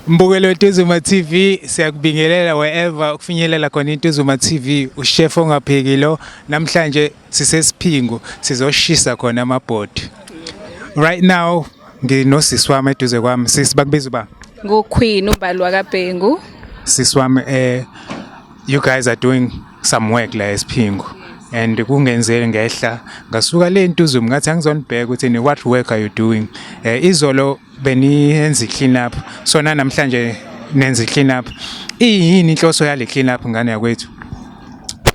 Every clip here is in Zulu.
Mbukelo weNtuzuma TV, siyakubingelela wherever ukufinyelela khona iNtuzuma TV. Ushef ongapheki lo. Namhlanje siseSiphingo, sizoshisa khona amabhodi. Right now nginosisi wami eduze kwami. Sisi, bakubiza uba? NguQueen uMbali wakaBhengu. Sisi wami, you guys are doing some work la eSiphingo and kungenzeli ngehla ngasuka le Ntuzuma, ngathi angizonibheka ukuthi ni what work are you doing. Izolo beniyenza i-clean up, so namhlanje nenza i-clean up. Iyini inhloso yale clean up, ngane yakwethu?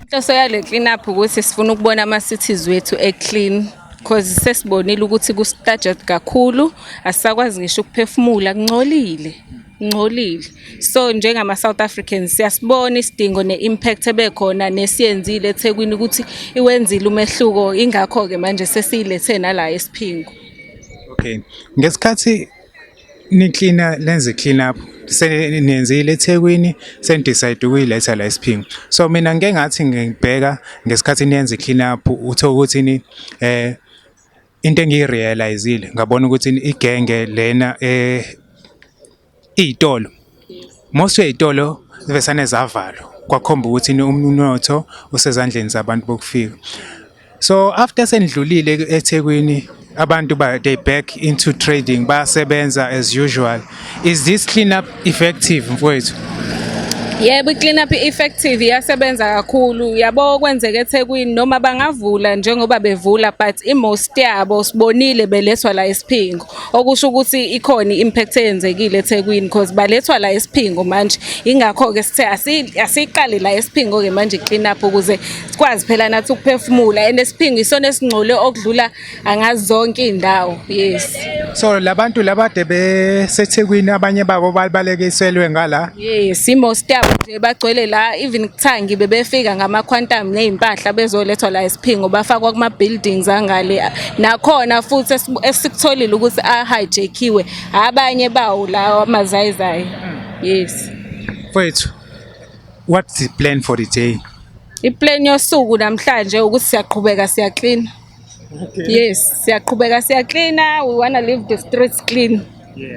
Inhloso yale clean up ukuthi sifuna ukubona ama-cities wethu e-clean, cause sesibonile ukuthi ku-stagnant kakhulu, asisakwazi ngisho ukuphefumula, kungcolile, ngcolile. So njengama-South Africans siyasibona isidingo ne-impact ebekhona nesiyenzile eThekwini ukuthi iwenzile umehluko, ingakho-ke manje sesiyilethe nala eSiphingo. Okay, ngesikhathi niklina, lenze clean up, seniyenzile eThekwini, senidecide ukuyiletha la eSiphingo. So mina ngike ngathi ngibheka ngesikhathi niyenza i-clean up, uthola ukuthi ni into engiyirealizile, ngabona ukuthi igenge lena iy'tolo, most yey'tolo zivesane zavalwa, kwakhomba ukuthi umnotho usezandleni zabantu bokufika. So after senidlulile eThekwini, abantu ba they back into trading, bayasebenza as usual. Is this clean up effective, mfowethu? Yebo, i-clean up effective, iyasebenza kakhulu. Yabo, kwenzeka eThekwini noma bangavula njengoba bevula, but i-most yabo sibonile belethwa la eSiphingo. Okusho ukuthi ikhona i-impact eyenzekile eThekwini because balethwa la eSiphingo manje. Ingakho-ke sithe asiyiqale la eSiphingo-ke manje i-clean up ukuze sikwazi phela nathi ukuphefumula, and eSiphingo isona esingcole okudlula angazi zonke iy'ndawo. Yes. So labantu labade beseThekwini, abanye babo balibalekiselwe ngala? Yes, i-most yabo nje bagcwele la, even kuthangi bebefika ngama-Quantum ney'mpahla bezolethwa la eSiphingo, bafakwa kuma-buildings angale. Nakhona futhi esikutholile ukuthi a-hijackiwe abanye bawo lawa amazayizayi. Yes. Mfowethu, what's the plan for the day? I-plan yosuku namhlanje ukuthi siyaqhubeka siyaklina. Yes, siyaqhubeka siyaklina, we wanna leave the streets clean.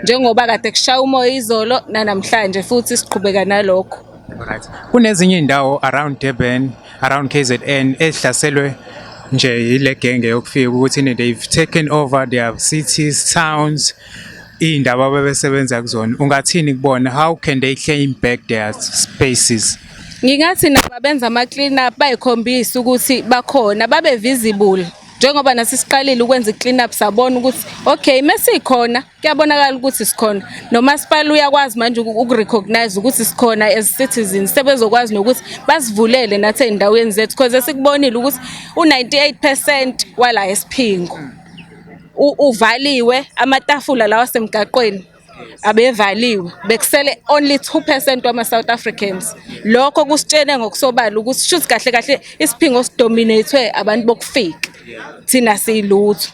Njengoba kade kushaya umoya izolo, nanamhlanje futhi siqhubeka nalokho. Alright. Kunezinye indawo around Durban, around KZN ezihlaselwe nje yile genge yokufika, ukuthi they've taken over their cities, towns, iy'ndawo abebesebenza kuzona. Ungathini kubona? How can they claim back their spaces? Ngingathi nabo abenza ama-clean up bayikhombise ukuthi bakhona, babe visible. Njengoba nasi siqalile ukwenza i-clean up, sabona ukuthi okay, mesikhona kuyabonakala ukuthi sikhona. Nomasipala uyakwazi manje ukurecognize ukuthi sikhona as citizens, sebezokwazi nokuthi basivulele nathi ey'ndaweni zethu, because esikubonile ukuthi u-98% wala eSiphingo uvaliwe, amatafula lawa asemgaqweni abevaliwe, bekusele only 2% wama-South Africans. Lokho kusitshene ngokusobala ukuthi shuthi kahle kahle iSiphingo sidominatwe abantu bokufika, thina siyilutho.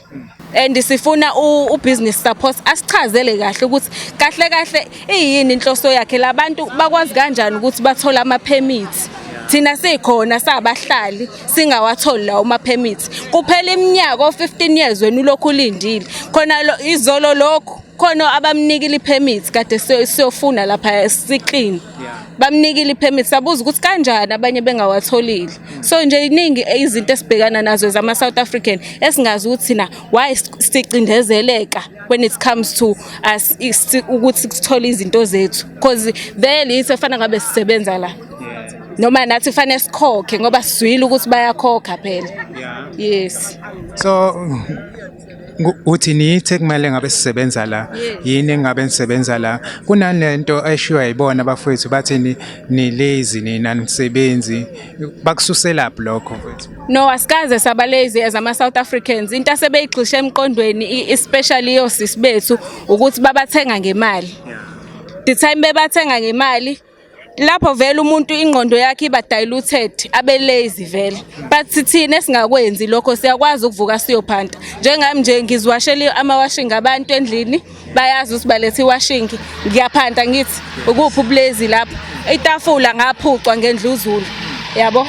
And sifuna u-business support asichazele kahle ukuthi kahle kahle iyini inhloso yakhe, labantu bakwazi kanjani ukuthi bathole ama-permits, thina sikhona sabahlali singawatholi lawo ma-permits. Kuphela iminyaka o-15 years wena ulokhu ulindile khona. Izolo lokhu khona abamnikile i-permit, kade siyofuna lapha si-clean, bamnikile i-permit, sabuza ukuthi kanjani abanye bengawatholile. So nje iningi izinto esibhekana nazo zama-South African esingazi ukuthi thina why sicindezeleka when it comes to us ukuthi sithole izinto zethu, cause vele yithi efana ngabe sisebenza la, noma nathi kufanele sikhokhe ngoba sizwile ukuthi bayakhokha phela. Yes. So uthi nithi kumele ngabe sisebenza la, yini engabe nisebenza la? Kunalento eshiwa yibona abafowethu, bathi ni lazy nina, nisebenzi. Bakususelaphi lokho, mfowethu? No, asikaze saba lazy as ama South Africans. Into asebeyigxishe emqondweni, especially yosisi bethu, ukuthi babathenga ngemali. The time bebathenga ngemali, lapho vele umuntu ingqondo yakhe iba diluted, abe lazy vele. But thina esingakwenzi lokho, siyakwazi ukuvuka siyophanta. Njengami nje, ngiziwashela ama-washing abantu endlini, bayazi ukuthi balethe i-washing, ngiyaphanta. Ngithi ukuphi ubulazy lapho? Itafula ngaphucwa ngendluzula, yabo.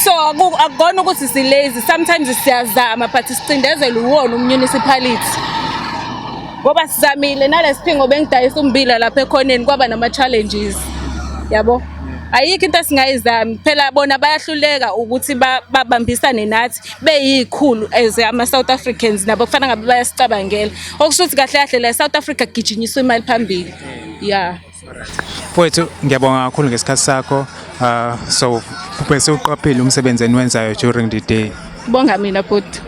So akukona ukuthi si-lazy, sometimes siyazama but sicindezela uwona umunicipality. Ngoba sizamile nalesiphingo, bengidayisa umbila lapha ekhoneni, kwaba nama-challenges, yabo. Ayikho into esingayizami phela, bona bayahluleka ukuthi babambisane nathi beyikhulu as ama-South Africans. Nabo kufanele ngabe bayasicabangela, okusho ukuthi kahle kahle la e-South Africa kugijinyiswa imali phambili, ya. Mfowethu, ngiyabonga kakhulu ngesikhathi sakho. So bese uqaphile umsebenzi eniwenzayo during the day. Bonga mina, bhuti.